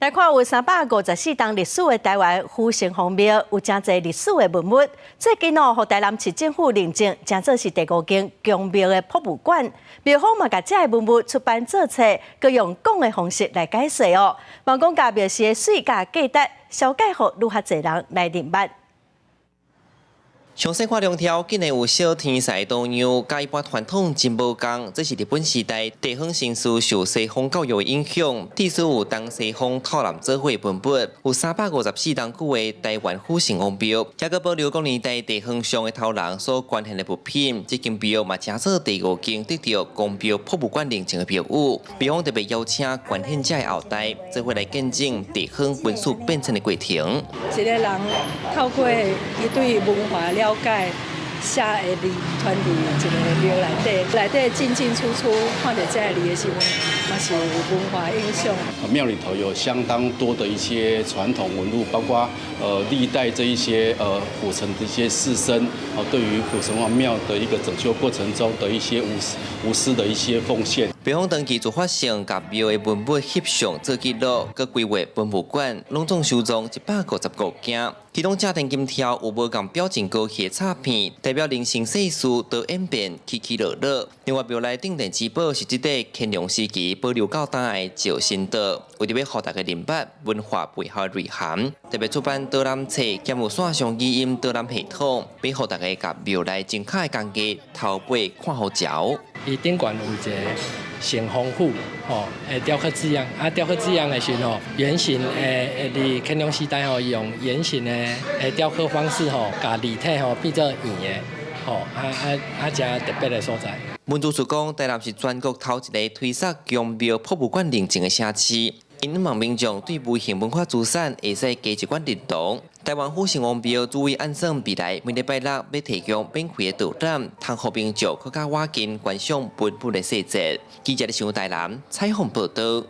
來看有354冬歷史的臺灣府城隍廟，有誠濟歷史的文物。最近哦，予臺南市政府認證，成做是第五間宮廟的博物館。廟方嘛，共這个文物出版做冊，閣用講的方式來解說哦。望講共廟宇的水佮價值，紹介予愈較濟人來認捌。詳細看兩條，竟然有小天使圖樣，佮一般傳統真無仝。這是日本時代地方紳士受西方教育的影響，致使有東西方透南做伙文物，有354冬久的臺灣府城隍廟，猶閣保留國年代地方上的頭人所捐獻的物品。這間廟嘛，成做第五間得著宮廟博物館認證的廟宇。廟方特別邀請捐獻者的後代，做伙來見證地方文史變遷的過程。一个人透過伊對文化了解，寫的字傳佇一个廟內底，內底進進出出看著這个字的時陣，嘛是有文化影響。廟裡頭有相當多的一些傳統文物，包括歷代這一些府城的一些士紳，哦，對於府城隍廟的一個整修過程中的一些無私的一些奉獻。廟方長期自發性共廟的文物翕相做記錄，閣規劃文物館，攏總收藏155件。其中正殿金條有無仝表情高戲的插片，代表人生世事都演變起起落落。另外廟內鎮店之寶是這個乾隆時期保留到今的趙神刀，為著欲予大家認捌文化背後的內涵，特別出版導覽冊兼有線上語音導覽系統，欲予大家共廟內精巧的工藝頭尾看予著。伊頂懸有一个城隍府吼，的雕刻字樣，啊，雕刻字樣的時候，圓形的，佇乾隆時代吼，用圓形的雕刻方式吼，共字體吼變做圓的，吼，啊啊啊，誠特別的所在。文資處講，臺南是全國頭一个推捒宮廟博物館認證的城市，𪜶望民眾對無形文化資產會使加一寡認同。臺灣府城隍廟主委按算未來每禮拜六欲提供免費的導覽，通予民眾閣較倚近觀賞文物的細節。記者佇台南採訪報導。